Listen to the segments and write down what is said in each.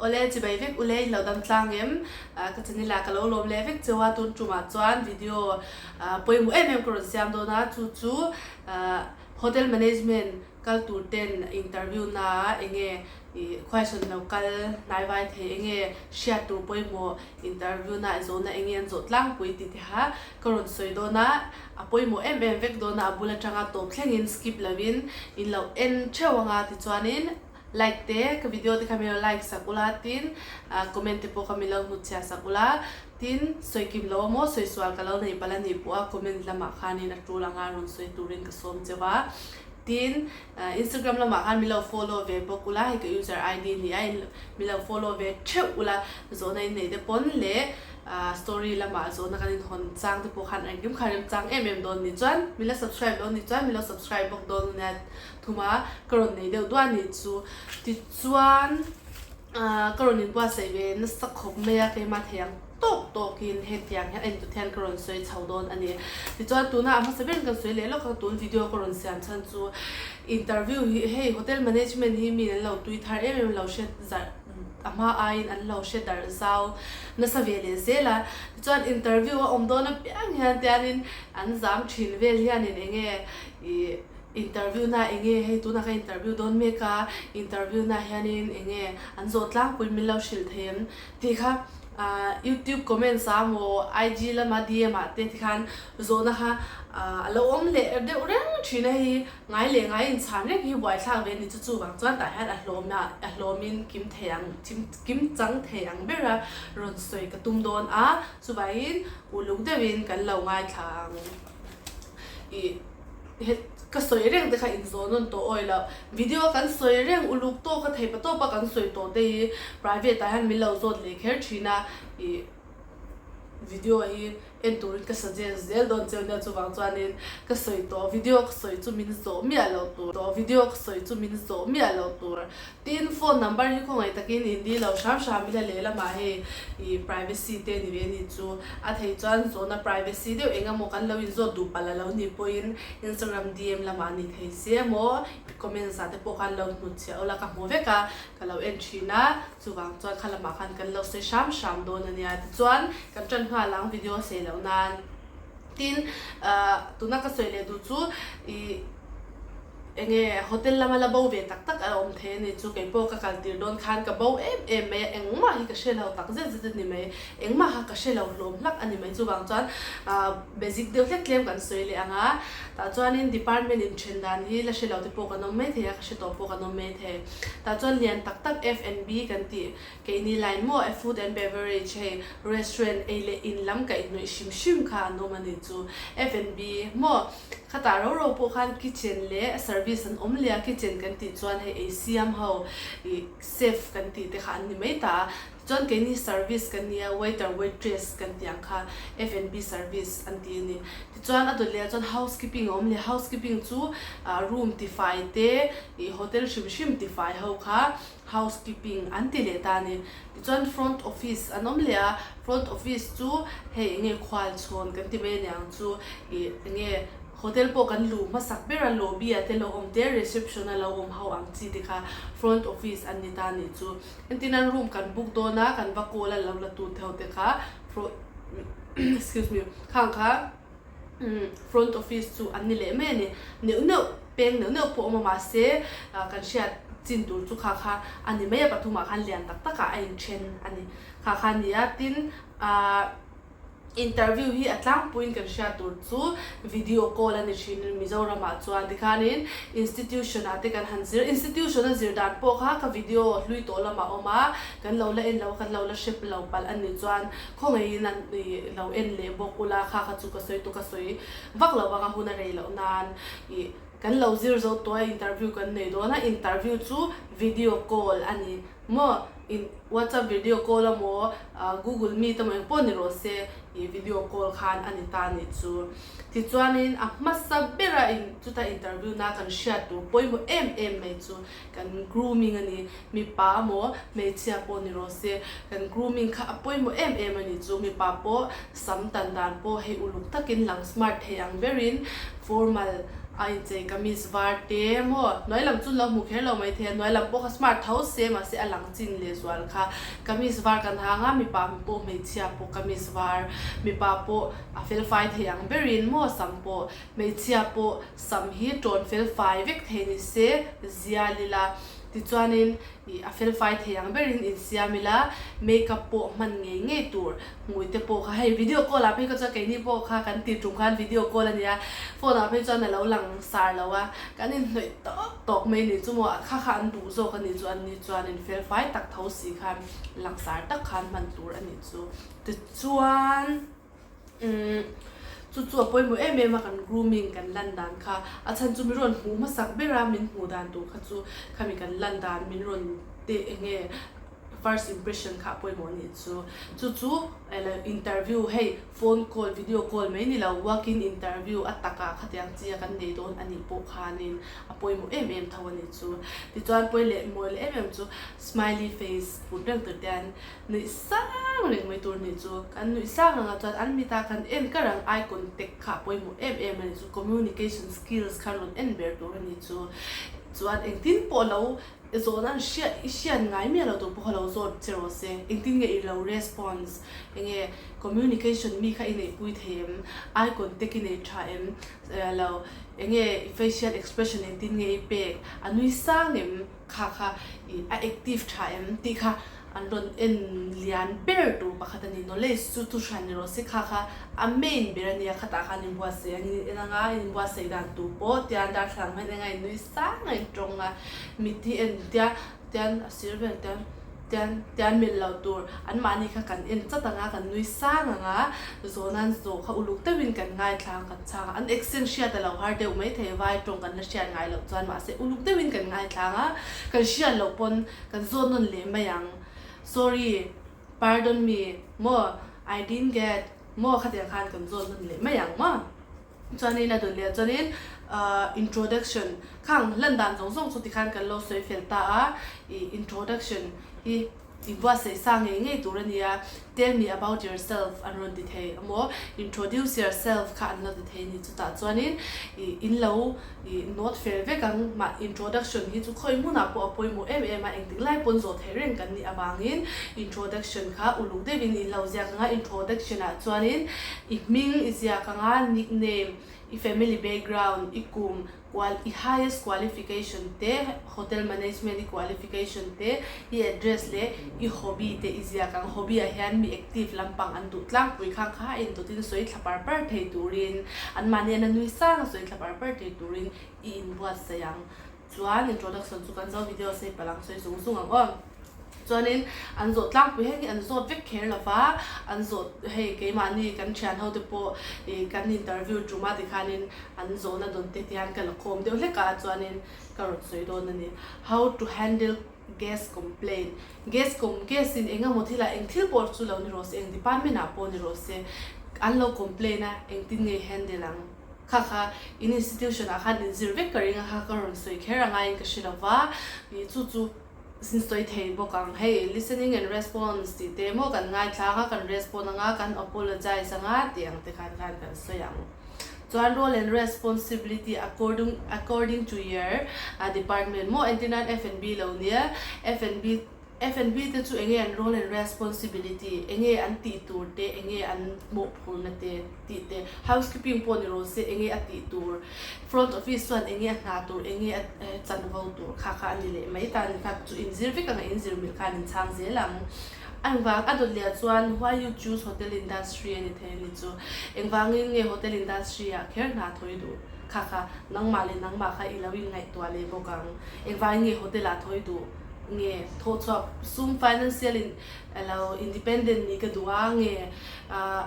Awle chibai vek ule in lo dam tlang em? Ka channel ah ka lo lawm leh vek cheu a, tun tumah chuan video pawimawh em em ka rawn siam dawn a, chu chu hotel management kal tur ten interview na ah enge ih question lo kal hnai vai thei enge hriat tur pawimawh interview na ah zawhna enge an zawh tlangpui tih te kha ka rawn sawi dawn a, a pawimawh em em vek dawn a, a bul atanga tawp thlengin skip lovin in lo en theuh anga tichuanin Like te, ka video te kha min lo like sak ula tin comment te pawh kha min lo hnutchhiah sak ula tin sawi kim lo maw sawi sual ka lo nei palh a nih pawh a comment lamah khanin a tul anga rawn sawi turin ka sawm cheu a tin Instagram lamah khan min lo follow ve bawk ula hei ka user ID ni a min lo follow ve theuh ula zawhna in nei te pawn leh story lamah zawhna kan inhawn chang te pawh khan engkim kha remchang em em dawn ni chuan min la subscribe lo ni chuan min lo subscribe bawk dawn nia. Thum a, ka rawn nei deuh duah anih chu. Tichuan ka rawn inbuatsaih ve nasa khawp mai a, keimah thei ang tawk tawkin hetiang hian a intut hian ka rawn sawi chho dawn a ni. Tichuan tuna a hmasa berin kan sawi leh lawk a, tun video ka rawn siam chhan chu interview hi hei hotel management hi mi an lo tui thar em em lo hre zarh a hma aiin an lo hre darh zau nasa ve leh zel a. Tichuan interview a awm dawn apiang hian tianin an zam thin vel hianin enge ih Interview na enge hei tunah ka interview dawn mek a, interview na hianin enge an zawh tlangpui min lo hrilh thei em tih kha youtube comments ah maw IG lama DM ah te tikhan zawhna kha a lo awm leh deuh reng thin a hei ngai leh ngai inchhan reng hi buaithlak ve a ni chu chuvang chuan tah hian a hlawm a a hlawmin kim thei ang kim chang thei ang bera rawn sawi ka tum dawn a chuvangin uluk deuhin kan lo ngaithla ang ih. He ka sawi reng te kha inzawn nawn tawh awi loh. Video a kan sawi reng uluk tawk a theipa tawp a kan sawi tawh te hi private ah hian min lo zawt leh kher thin a ih video hi en turin ka suggest zel dawn cheu nia chuvang chuanin ka sawi tawh video ka sawi chu min zawh miah loh tur tawh video ka sawi chu min zawh miah loh tur Tin, phone number hi khawngaih takin in dil lo hram hram ila lehlamah hei ih privacy te ni ve ni chu a theih chuan zawhna privacy deuh eng emaw kan lo inzawt duh palh a lo nih pawhin Instagram DM lamah ni thei se emaw comments ah te pawh khan lo hnutchhiah ula ka hmu vek a ka lo en thin a chuvang chuan kha lamah khan kan lo sawi hram hram dawn a nia tichuan kan tan nghal ang video sei loh nan tin ah tuna ka sawi leh duh chu ih. Enge hotel lama la bo ve tak tak a awm thei a ni chu keipawh ka kal tir dawn khan ka bo em em mai a, engmah hi ka hre lo tak zet zet a ni mai, engmah kha ka hre lo hlawm hlak a ni mai chuvang chuan basic deuh hlek tlem kan sawi leh ang a, tah chuanin department in then dan hi la hre lo te pawh kan awm mai thei a, ka hre tawh pawh kan awm mai thei, tah chuan lian tak tak F&B kan tih keini line maw food and beverage hei restaurant ei leh in lam kaihhnawih hrim hrim kha an awm a ni chu F&B maw. Khatah ro ro pawh khan kitchen leh service an awm leh a, kitchen kan tih chuan hei ei siam ho ih chef kan tih te kha an ni mai ta a, tichuan keini service kan nia waiter waitress kan tih ang kha F&B service an ti a ni. Tichuan a dawt leh ah chuan housekeeping a awm leh a, housekeeping chu ah room tifai te ih hotel hrim hrim tifai ho kha housekeeping an ti leh ta a ni. Tichuan front office an awm leh a, front office chu hei enge khual chhawn kan ti mai aniang chu ih enge hotel pawh kan luh hmasak ber a lobby ah te lo awm te reception a lo awm ho ang chi te kha front office an ni ta a nih chu. Entirna room kan book dawn a kan va call a lo la tu te ho te kha excuse me khang kha. Front office chu an ni leh mai a ni. Neuh neuh, peng neuh neuh pawh awm a mahse kan hriat chin tur chu kha kha a ni mai a, pathumah khan lian tak takah a inthen a ni. Kha kha a ni a, tin ahh interview hi a tlangpuiin kan hriat tur chu video call a ni thin Mizoramah chuan tikhanin institution ah te kan han zir, institution a zir dan pawh kha ka video hlui tawh lamah a awm a, kan lo la en lo a, kan lo la hrep lo palh a nih chuan Khawngaihin an ih lo en leh bawk ula kha kha chu ka sawi tu ka sawi vak lo vang a hun a rei loh nan ih kan lo zir zo tawh a interview kan nei dawn a interview chu video call a ni maw in whatsapp video call emaw google meet emaw engpawh ni rawh se ih video call khan a ni ta nih chu tichuanin a hmasa bera in chuta interview na kan hriat tur pawimawh em em mai chu kan grooming a ni. Mipa amaw hmeichhia pawh ni rawh se, kan grooming kha a pawimawh em em a ni chu. Mipa pawh sam tan dan pawh hei uluk takin lang smart thei ang berin formal A inchei kamis var te maw hnuai lam chu lo hmu kher lo maithei a, hnuai lam pawh kha smart tho se mahse a lang chin leh zual kha kamis var kan hang a, mipa pawh hmeichhia pawh kamis var, mipa pawh a fel fai thei ang berin maw sam pawh hmeichhia pawh sam hi tawn fel fai vek thei ni se zial ila tichuanin Ih a felfai thei ang berin insiam ila, makeup pawh hman ngei ngei tur hmui te pawh kha hei video call ah phei kha chuan keini pawh kha kan ti tum khan video call a nia, phone ah phei chuan a lo lang sar lo a, kan inhnawih tawk tawk mai ni chu maw kha kha an duh zawk a nih chu an ni chuan in felfai tak tho si khan langsar tak khan hman tur a nih chu tichuan. Umm chu chu a pawimawh em em a kan grooming kan lan dan kha a chhan chu min rawn hmuh hmasak ber a min hmuh dan tur kha chu khami kan lan dan min rawn teh eng nge first impression kha a pawimawh a nih chu chu chu interview hei phone call video call mai ni lo walk in interview a takah khatiang chi a kan nei dawn a nih pawh khanin a pawimawh em em tho a nih chu tichuan pawi leh mawi leh em em chu smiley face put reng tur te hian Nuih sang reng mai tur nih chu. Kan nuih sang anga chuan an mita kan en kar ang eye contact kha a pawimawh em em a nih chu. Communication skills kha rawn en ber tur a nih chu. Chuan engtin pawh lo zawhna an hriat i hriat ngai miah lo tur pawh kha lo zawt che rawh se. Engtin nge i lo response enge communication mi kha i neihpui thei em? Eye contact i nei tha em? Lo enge i facial expression engtin nge i pek? A nui sang em? Kha kha i a active tha em tih kha an rawn en lian ber tur pakhat a ni. Knowledge chu thu hran ni rawh se kha kha a main ber a nia khatah khan inbuatsaih ang in en anga inbuatsaih dan tur pawh tian darthlalang hian enga in nui sang a in tawng a mitthi en tia tian a sir vel tian tian tian melh loh tur anmahni kha kan en chat anga kan nui sang anga zawhna an zawh kha uluk deuhin kan ngaithla ang kan chhang a an accent hriat a lo har deuh maithei vai tawng kan la hriat ngai loh chuan mahse uluk deuhin kan ngaithla anga kan hriat loh pawn Kan zawt nawn leh mai ang. Sorry, pardon me, maw, I didn't get, maw khatiang khan kan zawt nawn leh mai ang maw? Chuanin a dawn leh chuanin introduction khang lan dan zawng zawng chu tikhan kan lo sawi fel ta a, ih introduction hi i buatsaih sa ngei ngei tur a nia, tell me about yourself an rawn ti thei maw, introduce yourself kha an lo ti thei a ni chutah chuanin ih in lo I note fel vek ang, mah introduction hi chu khawi hmunah pawh a pawimawh em em a, engtik lai pawn zawh theih reng kan nih avangin introduction kha uluk deuhin in lo ziak ang a, introduction ah chuanin i hming i ziak ang a, nickname, i family background, i kum, qual i highest qualification te, hotel management i qualification te, i address leh i hobby te i ziak ang, hobby ah hian mi active lampang an duh tlangpui khang kha a indawtin sawi thla par par thei turin anmahni an a nui sang a sawi thla par par thei turin i inbuatsaih ang. Chuan introduction chu kan zo video sei palh ang sawi zung zung ang aw. Chuanin an zawh tlangpui heng hi an zawt vek kher lo va, an zawh hei keimahni kan thian ho te pawh ih kan interview tum a tikhanin an zawhna dawn te tihian ka la khawm deuh hlek a chuanin ka rawn sawi dawn a ni. How to handle Guest complaint, Guest com, guest in eng emaw thil ah eng thil pawh chu lo ni rawh se, eng department ah pawh ni rawh se, an lo complain a, engtin nge handle ang? Kha kha in institution ah khan in zir vek ka ring a, kha ka rawn sawi kher a ngaiin ka hre lo va, ih chu chu in sawi thei bawk ang. Hei listening and response tih te maw kan ngaithla ang a, kan respond ang a, kan apologize ang a tih ang te khan khan kan sawi ang. Chuan role and responsibility according according to your department maw entir nan F&B lo nia F&B F&B te chu enge an role and responsibility enge an tih tur te enge an mawhphurna te tih te housekeeping pawh ni rawh se enge a tih tur front office chuan enge a hna tur enge a chanvo tur kha kha a ni leh mai ta a ni kha chu inzir vek ang a inzir mil khan inchhang zel ang. Engvang a dawt leh chuan why you choose hotel industry a ni thei a ni chu. Engvangin nge hotel industry ah kher hna thawi duh? Kha kha nangmah leh nangmah kha i lo inngaihtuah leh bawk ang. Engvangin nge hotel ah thawi duh? Nge thawhchhuah sum financial in alo independent nih ka duh a nge ah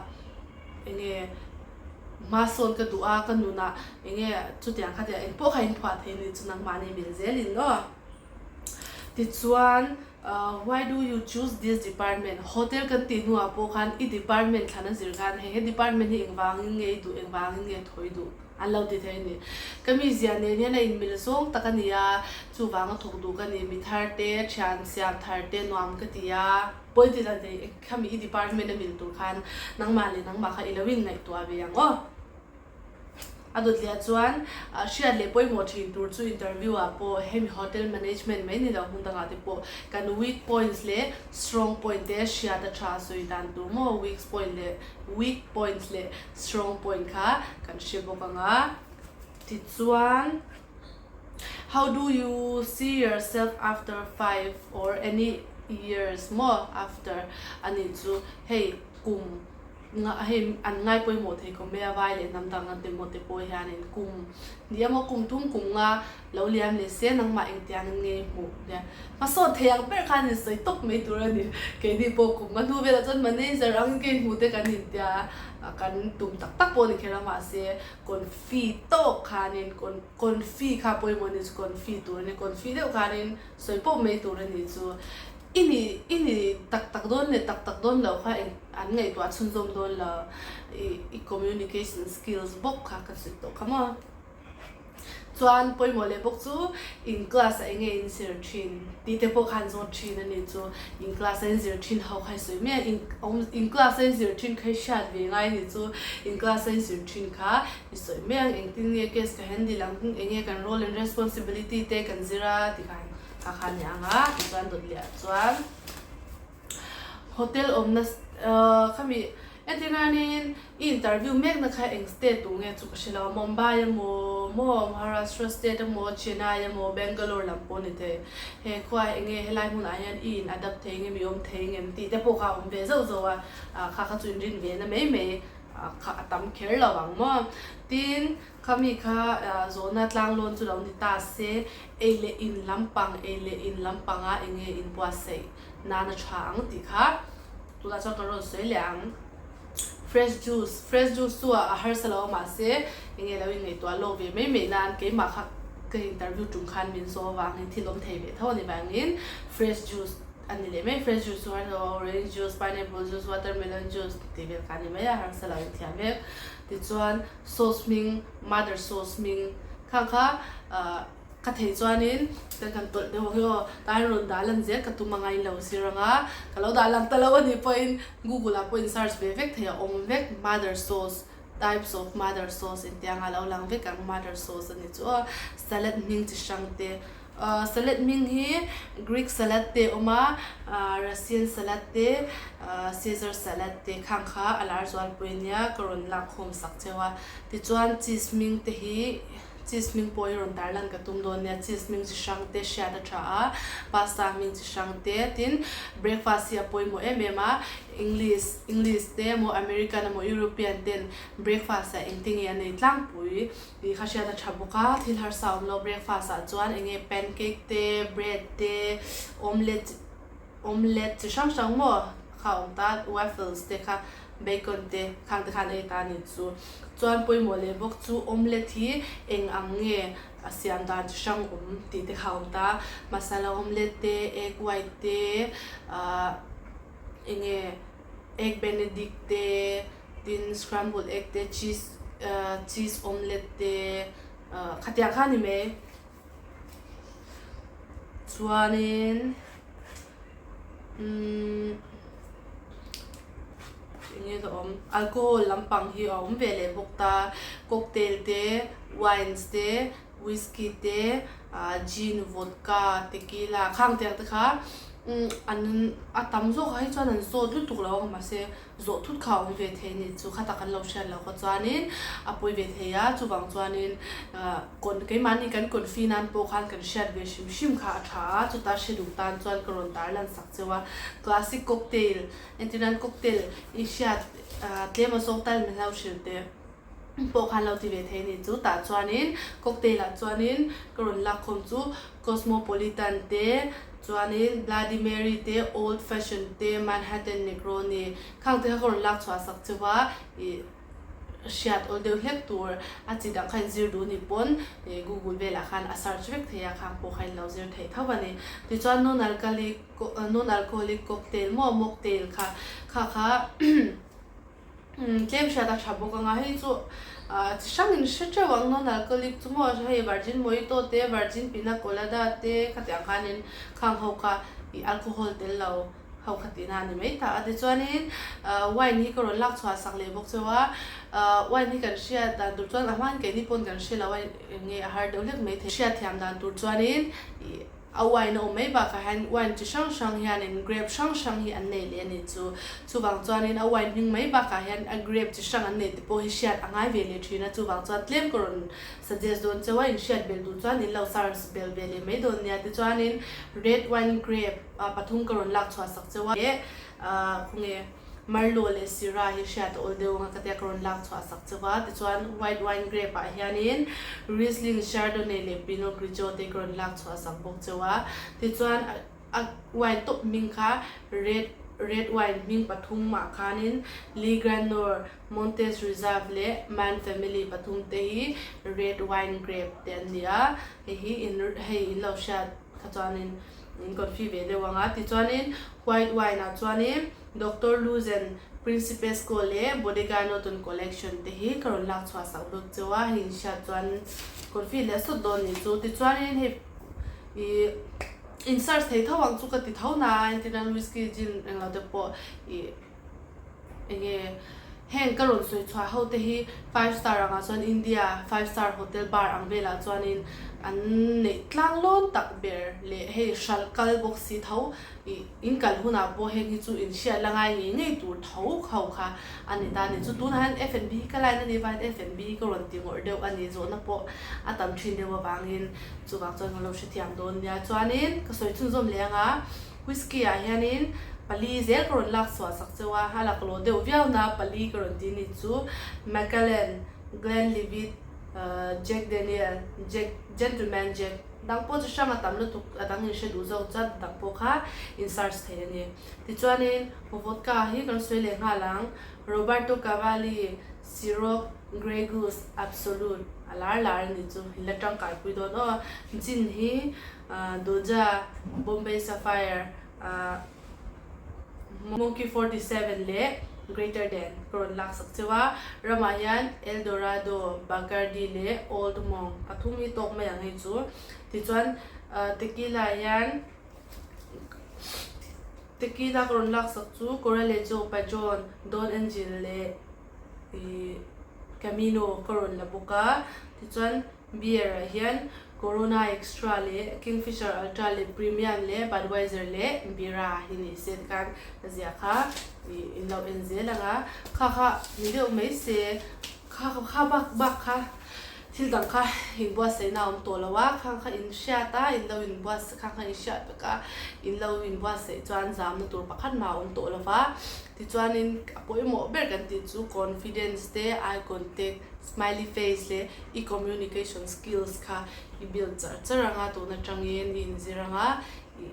enge hmasawn ka duh a ka nunah enge chutiang kha tia engpawh kha inphuah thei a ni chu nangmah nei mil zelin aw. Tichuan Why do you choose this department? Hotel kan tih hnuah pawh khan i department thlan a zir khan hei he department hi engvangin nge i duh, engvangin nge thawi duh an lo ti thei a ni. Ka mizia nen hian a inmil zawng tak a ni a, chuvanga thawk duh ka ni, mi thar te, thian siam thar te nuam ka ti a. Pawi ti la nei khami i department a mil tur khan nangmah leh nangmah kha i lo inngaihtuah ve ang aw. A dawtliah chuan hriat leh pawimawh thin tur chu interview ah pawh hemi hotel management mai ni lo hmun dangah te pawh kan weak points leh strong point te hriat a tha sawi dan tur maw weak point leh weak points leh strong point kha kan hre bawk ang a. Tichuan how do you see yourself after 5 or any years maw after anih chu hei kum Hei an ngai pawimawh thei khawp mai a, vai leh hnam dang an ti maw te pawh hianin kum ni emaw kum thum kum nga lo liam leh se nangmah engtiangin nge i hmuh nia. Hmasawn thei ang ber khan in sawi tawp mai tur a ni. Keini pawh kum nga hnu velah chuan manager angin ka inhmuh te kan intia a, kan tum tak tak pawh a ni kher a mahse confi tawk khanin confi kha pawimawh a ni chu confi tur a ni, confi deuh khanin sawi pawp mai tur a ni chu. I ni, i ni tak tak dawn leh tak tak dawn loh kha eng an ngaihtuah chhunzawm dawn lo. I, i communication skills bawk kha ka zir tawh kha maw. Chuan pawimawh leh bawk chu in class ah enge in zir thin tih te pawh khan zawt thin a ni chu. In class a in zir thin ho kha i sawi mai a, in awm in class a in zir thin kha i hriat ve ngai a ni chu. In class a in zir thin kha i sawi mai ang, engtin nge case ka handle ang, enge kan role and responsibility te kan zir a ti khan. Kha kha ni ang a, tichuan dawt leh ah chuan hotel awmna khami entir nanin i interview mek na kha eng state tur nge chu ka hre lo a, Mumbai emaw maw Maharashtra state emaw Chennai emaw Bangalore lam pawh ni thei, he khua hi enge helai hmunah hian i in adapt thei nge mi awm thei ngem tih te pawh kha a awm ve zauh zauh a, kha kha chu inrin ve na mai mai kha a tam kher lo ang maw. Tin. Khami kha zawhna tlanglawn chu lo ni ta se, ei leh in lampang, ei leh in lampanga eng nge in buatsaih nan a tha ang tih kha tunah chuan ka rawn sawi leh ang. Fresh juice, fresh juice chu a harsa lo a mahse eng nge lo inngaihtuah lawk ve mai mai nan keimah kha ka interview tum khan min zawh avangin thil awm thei ve tho a ni vangin fresh juice a ni leh mai. Fresh juice chu harsa lo a, orange juice, pineapple juice, watermelon juice tih vel kha a ni mai a, harsa lo inthiam vek. Tichuan. Sauce hming, mother sauce hming kha kha ka thei chuanin kan kan tawlh deuh ang hi aw, tah hian rawn dah lan zel ka tum angai lo sir anga ka lo dah lang ta lo a nih pawhin google ah pawhin search ve vek thei a awm vek mother sauce types of mother sauce inti anga lo lang vek ang mother sauce a ni chu aw, salad hming chi hrang te. Salad hming hi Greek salad te a awm a, Russian salad te, Caesar salad te khang kha a lar zualpui a nia, ka rawn lak khawm sak cheu a. Tichuan cheese hming te hi cheese hming pawh hi rawn tarlan ka tum dawn nia, cheese hming chi hrang te hriat a tha a, pasta hming chi hrang te, tin breakfast hi a pawimawh em em a, English English te emaw American emaw European ten breakfast ah engtin nge an ei tlangpui. Tih kha hriat a tha bawk a, thil harsa awm lo breakfast ah chuan eng nge pancake te, bread te, omelette omelette chi hrang hrang maw kha a awm ta, waffles te kha bacon te khang te khan ei ta a ni chu. Chuan pawimawh leh bawk chu omelette hi eng ang nge a siam dan chi hrang awm tih te kha a awm ta, masala omelette te, egg white te ahh eng nge egg benedict te, Tin scramble egg te cheese cheese omelette te khatiang kha a ni mai. Chuanin umm eng nge ka awm alcohol lampang hi a awm ve leh bawk ta cocktail te wines te whisky te gin vodka tequila khang tiang te kha an a tam zawk ah hi chuan an zawt lutuk lo ang mahse zawh thut kha a awm ve thei a ni chu kha tak an lo hriat loh kha chuanin a pawi ve thei a chuvang chuanin ah kawn keimahni kan kawnfi nan pawh khan kan hriat ve hrim hrim kha a tha a chuta hre duh tan chuan ka rawn tar lan sak cheu a classic cocktail entir nan cocktail i hriat ah tlem a zawk tal min hlau hrilh teh. pawh khan lo ti ve thei a ni chu tah chuanin cocktail ah chuanin ka rawn lak khawm chu cosmopolitan te chuanin bloody mary te old fashion te manhattan negroni khang te kha ka rawn lak chhuah sak cheu a ih hriat awl deuh hlek tur a chi dang kha in zir duh ni pawn ih google velah khan a search vek thei a khang pawh kha in lo zir theih tho a ni tichuan non alcoholic non alcoholic cocktail maw mocktail kha kha kha. Tlem hriat a tha bawk anga hei chu chi hrang in hre teuh ang non alcoholic chu maw hei virgin mojito te virgin pina colada te khatiang khanin khang ho kha ih alcohol tel lo Ho kha tihna a ni mai ta a. Tichuanin wine hi ka rawn lak chhuah sak leh bawk cheu a, wine hi kan hriat dan tur chuan a hmain keini pawn kan hre lo a, eng nge a har deuh hlek mai thei. Hriat thiam dan tur chuanin a wine a awm mai bakah hian wine chi hrang hrang hianin grape hrang hrang hi an nei leh a ni chu. Chuvang chuanin a wine hming mai bakah hian a grape chi hrang an nei te pawh hi hriat a ngai ve leh thin a, chuvang chuan tlem ka rawn suggest dawn cheu a, inhriat belh duh chuan in lo search belh ve leh mai dawn nia. Tichuanin red wine grape. Pathum ka rawn lak chhuah sak cheu a, leh khawnge Merlot leh Syrah hi hriat a awl deuh anga ka tia ka rawn lak chhuah sak cheu a, tichuan white wine grape ah hianin Riesling, Chardonnay leh Pinot Grigio te ka rawn lak chhuah sak bawk cheu a, tichuan a wine tawp hming kha red red wine hming pathum ah khanin Le Grand Noir, Montes Reserve leh Mann Family pathum te hi red wine grape te an ni a, hei hi in hei in lo hriat kha chuanin. In confi ve deuh ang a, tichuanin white wine ah chuanin Doctor Luzen, Principesco leh Bodega Norton Collection te hi ka rawn lak chhuah sak bawk cheu a, hei in hriat chuan confi leh sawt dawn nih chu. Tichuanin hei ih in search thei tho ang chu ka ti tho na a, entirnan whisky, gin englo te pawh ih. Enge heng ka rawn sawi chhuah ho te hi five star angah chuan India five star hotel bar ang velah chuanin an neih tlang lawn tak ber leh hei hralh kal bawk si tho ih in kal hunah pawh heng hi chu in hriat la ngai ngei ngei tur tho ho kha a ni ta a ni. Chu tunah hian F&B hi ka line a nih vangin F&B hi ka rawn ti ngawrh deuh a ni zawhna pawh a tam thin deuh avangin chuvang chuan ka lo hrethiam dawn nia. Chuanin ka sawi chhunzawm leh anga. Whisky ah hianin pali zel ka rawn lak chhuah sak cheu a, a laklawh deuh viau na pali ka rawn ti ni chu Macallan, Glenlivet, Jack Daniel, Jack, Gentleman Jack dang pawh chi hrang a tam lutuk a dang in hre duh zawk chuan dang pawh kha in search thei a ni. Tichuanin vodka hi kan sawi leh nghal ang, Roberto Cavalli, Ciroc, Grey Goose, Absolut a lar lar a ni chu in la tangkai pui dawn aw, gin hi Doja, Bombay Sapphire, Monkey 47 leh Greater Than ka rawn lak sak cheu a. Ramah hian El Dorado, Bacardi leh Old Monk pathum hi tawk mai ang hei chu. Tichuan Tequila hian Tequila ka rawn lak sak chu Corralejo, Pajon, Don Angel leh Camino ka rawn la bawk a. Tichuan Beer ah hian Corona Extra leh Kingfisher Ultra leh Premium leh Budweiser leh Bira hi ni se tikhan ka ziah kha ih in lo en zel ang a, kha kha ni deuh mai se kha kha bak bak kha thil dang kha inbuatsaihna a awm tawh lo a, khang kha in hriat a in lo inbuatsaih khang kha in hriat vek a in lo inbuatsaih chuan zamna tur pakhat mah a awm tawh lo va, tichuanin a pawimawh ber kan tih chu confidence te eye contact Smiley face leh i communication skills kha i build char char anga tun atangin i inzir anga i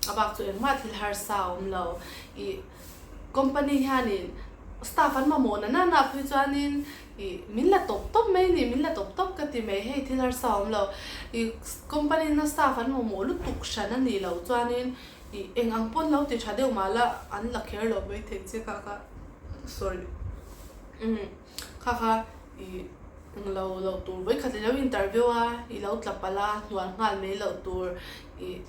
a bak chu engmah thil harsa a awm lo. I company hianin staff an mamawh na na na phei chuanin i min la tawp tawp mai a ni, min la tawp tawp ka ti mai hei thil harsa a awm lo. I company na staff an mamawh lutuk hran a nih loh chuanin i eng ang pawn lo ti tha deuh mah la an la kher lo maithei che kha kha. Sorry umm kha kha ih englo loh tur vawikhat ilo interview a i lo tla palh a hnual nghal mai loh tur ih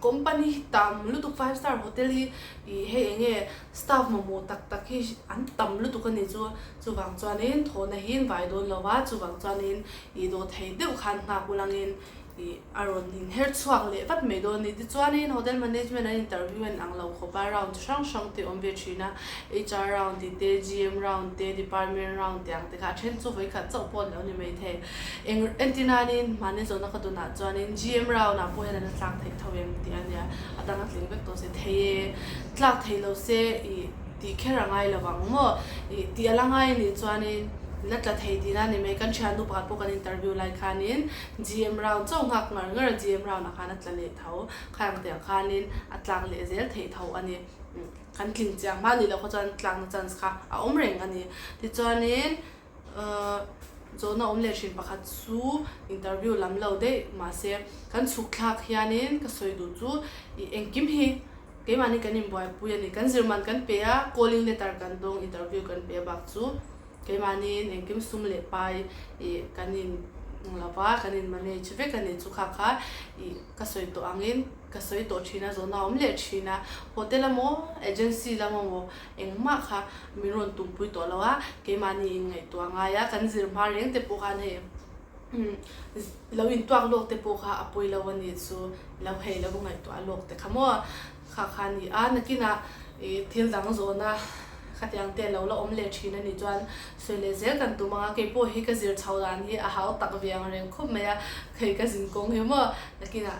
company hi tam lutuk five star hotel hi ih hei eng nge staff mamawh tak tak hi an tam lutuk a ni chu chuvang chuanin thawhna hi an vai dawn lo va chuvang chuanin ih dawhthei deuh khan nghak ulangin Ih a rawn inher chhuak leh vat mai dawn a ni. Tichuanin hotel management an interview en ang lo khawp a, round chi hrang hrang te awm ve thin a, HR round tih te, GM round te, department round tih ang te kha a then chu vawikhat chauh pawh an lo ni mai thei. Eng entir nanin mahni zawhna ka dunah chuanin GM round ah pawh hian an la tlak theih tho em tih a nia, a dang a tling vek tawh se thei e, tlak thei lo se ih tih kher a ngai lo vang maw? Ih tih a la ngai a nih chuanin la tla thei tihna a ni mai. Kan thiannu pakhat pawh kan interview lai khanin GM round chauh nghak ngar ngar a, GM round ah khan a tla leh tho. Khang tiang khanin a tlak leh zel theih tho a ni. Kan tling chiang hma nih loh kha chuan tlakna chance kha a awm reng a ni. Tichuanin zawhna awm leh thin pakhat chu interview lam lo daih mahse kan chhuk thlak hianin ka sawi duh chu ih engkim hi keimahni kan inbuaipui a ni. Kan zirman kan pe a, calling letter kan dawng, interview kan pe a bak chu. Keimahniin engkim sum leh pai ih kan in lova, kan in manage vek a ni chu kha kha ih ka sawi tawh angin. Ka sawi tawh thin a, zawhna a awm leh thin a, hotel emaw agency lam emaw engmah kha min rawn tumpui tawh lo a, keimahni inngaihtuah ngai a, kan zir hma reng te pawh khan hei lo intuak lawk te pawh kha a pawi lo a nih chu, lo hei lo ngaihtuah lawk te kha maw kha kha a ni a, nakinah ih thil dang zawhna khatiang te lo la awm leh thin a nih chuan sawi leh zel kan tum ang a, keipawh hi ka zir chho dan hi a hau tak ve ang reng khawp mai a, hei ka zinkawng hi maw nakinah.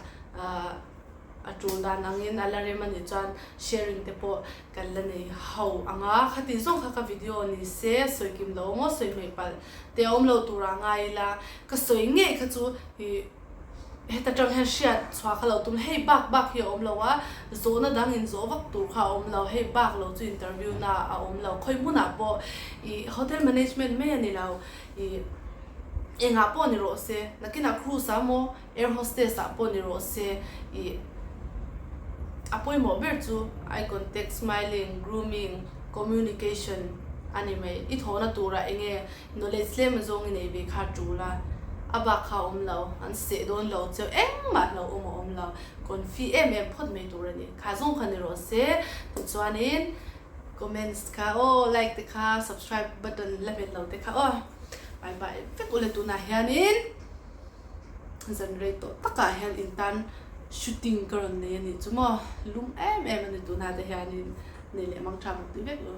a tul dan angin a la rem a nih chuan sharing te pawh kan la nei ho ang a, khati zawng kha ka video ni se sawi kim lo maw sawi hmeh palh te a awm lo tur ah ngai ila ka sawi ngei kha chu ih heta tang hian hriat chhuah kha lo tum hei bak bak hi a awm lo a zawhna dang in zawh vak tur kha a awm lo hei bak lo chu interview na a awm lo khawi hmunah pawh ih hotel management mai a ni lo ih engah pawh ni rawh se nakinah cruise ah maw Air hostess ah pawh ni rawh se ih a pawimawh ber chu eye contact, smiling, grooming, communication a ni mai. I thawhna turah eng nge knowledge tlem azawng i nei ve kha a tul a, a bak kha a awm lo, an seh dawn lo cheu engmah hlauh awm a awm lo, confi em em phawt mai tur a ni. Kha zawng kha ni rawh se, tichuanin comments kha aw, like te kha, subscribe button la hmet lo te kha aw, bye bye vek ule tunah hianin. Zan rei tawh takah hian in tan shooting ka rawn nei a nih chu maw, lum em em a ni tunah te hianin nei leh mang tha bawk tih vek lo.